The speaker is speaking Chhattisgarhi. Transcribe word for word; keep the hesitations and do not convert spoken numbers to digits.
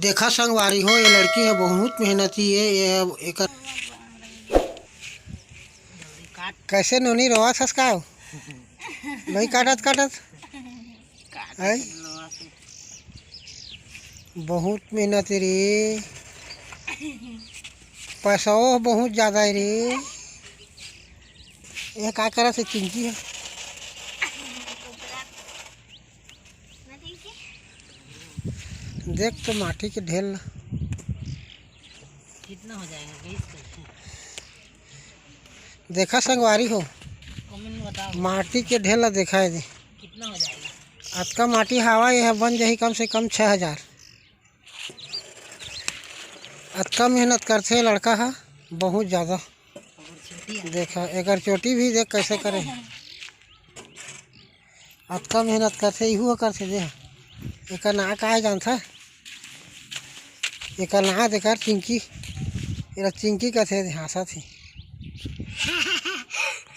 देखा संगवारी हो, ये लड़की ह बहुत मेहनती हे। ये एकर कैसे नोनी रोवत हस का? नहीं काटत काटत। हैं? बहुत मेहनत हे रे, पैसा बहुत ज्यादा हे रे। ये का करत हे चिंकी ह? देख तो माटी के ढेर ला। कितना हो जाएगा गैस करके? देखा संगवारी हो, कमेंट में बताओ। माटी के ढेर ला देखा हे दे। कितना हो जाएगा? अतका माटी हवा, ये ह बन जाही कम से कम छः हजार। अतका मेहनत करथे लड़का ह, बहुत ज्यादा। देखा एकर चोटी भी देख कैसे करे हे। अतका मेहनत करथे, इहू ह करथे दे। एकर नाम का हे जानथा? एकर नाम देकर चिंकी, एला चिंकी कथे, हाँसत हे।